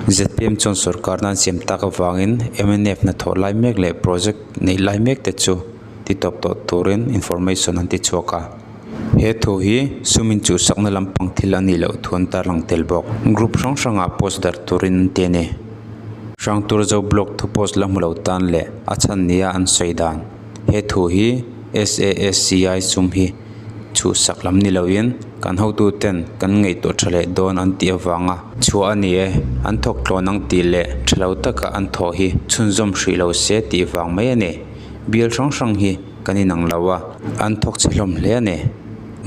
Zpm chuan sorkarna an siam tak avangin mnf hnathawh lai mek leh project neih lai mek te chu titawp tawh turin information an ti chhuak a. He thu hi sum inchuhsakna lampang thil a nih loh thu an tarlang tel bawk. Group hrang hrangah post darh turin an ti a ni. Hrangturzo blog thu post la hmu lo tan leh a chhan nia an sawi dan. He thu hi SASCI sum hi chhuhsak lam ni loin kan hotuten kan ngaihtuah tha leh dawn an tih avanga chhuah a ni e. An thawk tlawn ang tih leh tha lo taka an thawh hi chhunzawm hrih lo se tih vang mai a ni. Bial hrang hrang hi kan inang lo a, an thawk chhe hlawm hle a ni.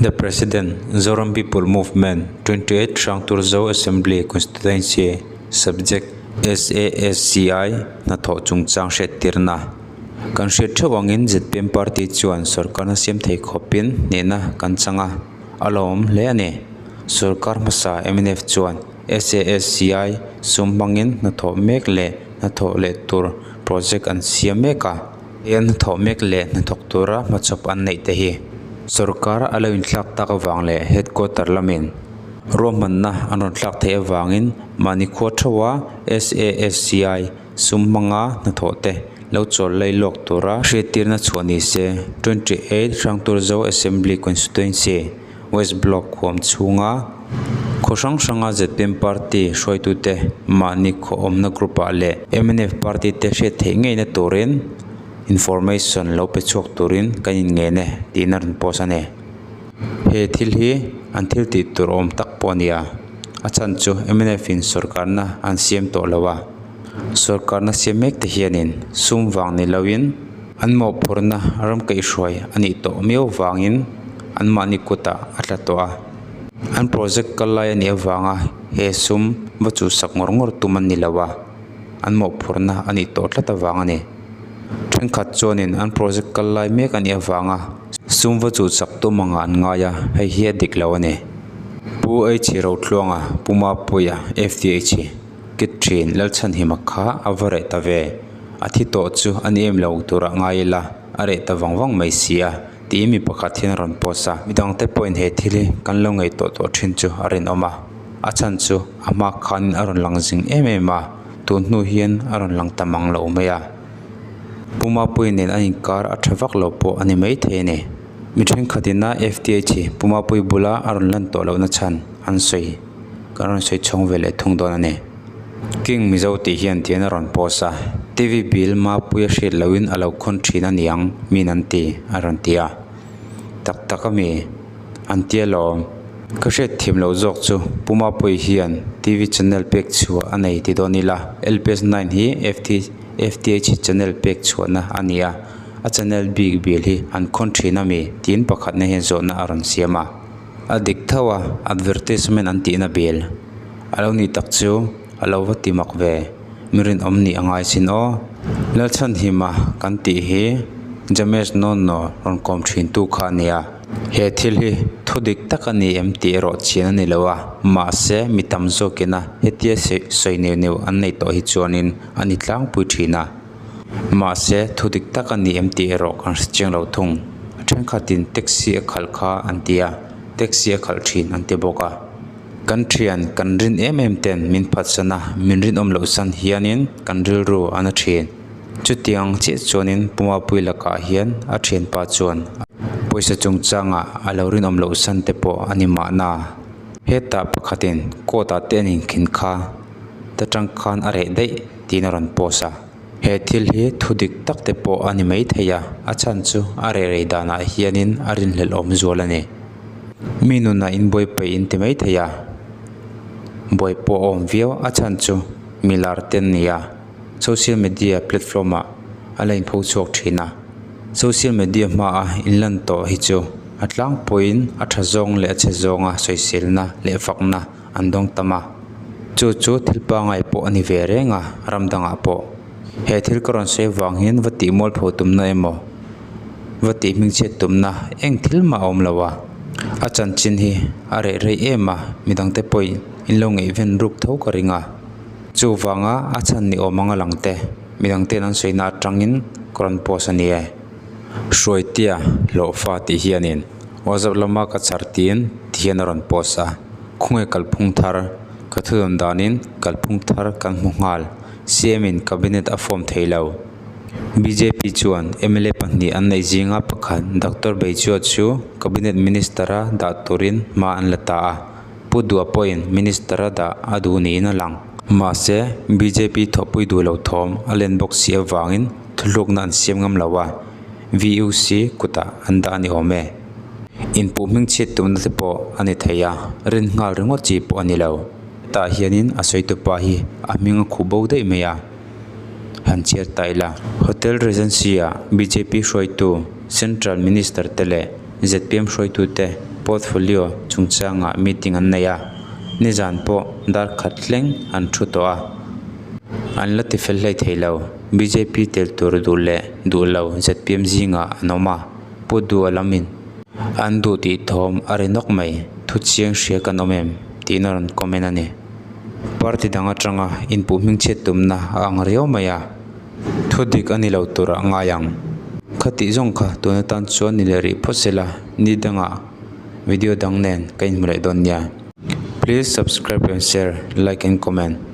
The President, Zoram People Movement, 28 Hrangturzo Assembly Constituency, Subject, SASCI hnathawh chungchang hriattirna. Kan hriat theuh angin zpm party chuan sorkarna siam thei khawpin hnehna kan chang a, a lawmawm hle a ni. Sorkar hmasa mnf chuan SASCI sum hmangin hnathawh mek leh hnathawh leh tur project an siam mek a. He an hnathawh mek leh hnathawk tura hmachhawp an neih te hi sorkar a lo inthlak tak avang leh headquarter lamin ruahmanna an rawn thlak theih avangin mahni khua theuha SASCI Sum hmanga hnathawh te lo chawl lei lawk tura hriattirna chhuah ni se, 28 Hrangturzo Assembly Constituency, West Block huam chhunga khaw hrang hranga zpm party hruaitute mahni khaw awmna group ah leh mnf party te hriat theih ngeina turin information lo pe chhuak turin kan inngen e tiin a rawn post a ni. He thil hi an thil tih tur awm tak pawh a ni a, a chhan chu mnf in sorkarna an siam tawh lo a. Sorkarna siam mek te hianin sum vang ni loin an mawhphurhna ram kaihhruai a nih tawh miau vangin anmahni kutah a tla tawh a. An project kal lai a nih avanga he sum va chuhsak ngawr ngawr tum an ni lo a, an mawhphurhna a nih tawh tlat avang a ni. Thenkhat chuanin an project kal lai mek a nih avanga sum va chuhsak tum angah an ngai a, hei hi a dik lo a ni. Pu H Rotluanga, Pu Mapuia, FTH. Kit thin Lalchhanhima kha a va reh ta ve. A thi tawh chu a ni em lo turah ngai ila, a reh ta vang vang mai si a, tiin mi pakhat hian a rawn post a. Midangte pawhin he thil hi kan lo ngaihtuah tawh thin chu a rinawm a, a chhan chu a hma khanin a rawn lang zing em em a, tun hnu hian a rawn lang ta mang lo mai a. Pu Mapuii nen an inkar a tha vak lo pawh a ni maithei a ni. Mi thenkhatin a FTH Pu Mapuii bula a rawn lan tawh lohna chhan an sawi. Kan rawn sawi chhawng ve leh thung dawn a ni. King Mizo tih hian tian a rawn post a, TV bill Mapuia hriat lohin a lo khawn thin a niang min an ti a rawn ti a. Tak tak a mi? An ti alawm. Ka hriat thiam loh zawk chu Pu Mapuii hian TV channel pek chhuah a nei ti dawn ila, LPS nine hi FT FTH channel pek chhuahna a ni a, a channel bik bill hi an khawn thin a mi tiin pakhatna hian zawhna a rawn siam a. A dik tho a, advertisement an tihna bill a lo nih tak chu a lo va ti mak ve, mi rinawm nih a ngai sin aw. Lalchhanhima kan tih hi James Nono rawn kawm thin tu kha a nia. He thil hi thu dik tak a ni em tih erawh chian a ni lo a, mahse mi tam zawkin a hetia sawi neuh neuh an neih tawh hi chuanin a ni tlangpui thin a. Mahse, thu dik tak a ni em tih erawh kan hre chiang lo thung. A thenkhatin taxi a khalh kha an ti a, taxi a khalh thin an ti bawk a. Kan thian kan rin em em ten min phatsan a, min rinawm loh san hianin kan rilru a na thin. Chutiang chiah chuanin Pumapui lakah hian a thianpa chuan pawisa chungchangah a lo rinawm loh san te pawh a ni mahna. Hetah pakhatin court ah te an inkhin kha ta tang khan a reh daih. tiin a rawn post a he thil hi thu dik tak te pawh a ni maithei a a chhan chu a reh rei danah hianin a rinhlelh awm zual a ni mi nunah in buai peih in ti maithei a buai pawh a awm viau a chhan chu milar te an ni a social media platform ah a la inpho chhuak thin a social media hmaa in lan tawh hi chu a tlangpuiin a tha zawng leh a chhe zawnga sawiselna leh fakna. An dawng tam a, chu chu thil pangai pawh a ni ve reng a, ram dangah pawh. He thil ka rawn sawi vang hian va tih mualpho tumna emaw, va tih hmingchhiat tumna eng thil mah a awm lo a. A chanchin hi a reh rei em a, midangte pawhin in lo ngaihven ruk tho ka ring a. Chuvanga a chhan ni awm anga lang te, midangte'n an sawina atangin ka rawn post a ni e. Hruaitea hlawhfa tih hianin WhatsApp lama ka chhar tiin ti hian a rawn post a. Khawnge kalphung thar? Ka thudawn danin kalphung thar kan hmu nghal. CM in Cabinet a form thei lo. Bjp chuan mla pahnih an neih zinga pakhat Doctor Beijua chu Cabinet Minister-a dah turin hma an la ta a, Pu Dua pawhin Minister-a dah a duh niin a lang. Mahse, bjp thawhpui duh lo thawm a len bawk si avangin thuhlukna an siam ngam lo a, VUC kutah an dah a ni awm e. Inpuh hmingchhiat tumna te pawh a ni thei a, rin nghal ringawt chi pawh a ni lo. Tah hianin a sawitupa hi a hming a khuh bo daih mai a, han chhiar ta ila. Hotel Regency ah bjp hruaitu Central Minister te leh zpm hruaitute portfolio chungchangah meeting an nei a, nizan pawh dar khat thleng an thu tawh a, an la ti fel hlei thei lo. Bjp tel tur duh leh duh lo zpm zingah an awm a, Pu Dua lamin an duh tih thawm a ri nawk mai, thu chiang hria kan awm em? tiin a rawn comment a ni. Party dang atanga inpuh hmingchhiat tumna a ang riau mai a, thu dik a ni lo turah ngai ang. Khatih zawng kha tun atan chuan ni leh rih phawt sela, ni dangah video dang nen ka inhmu leh dawn nia. Please subscribe and share, like and comment.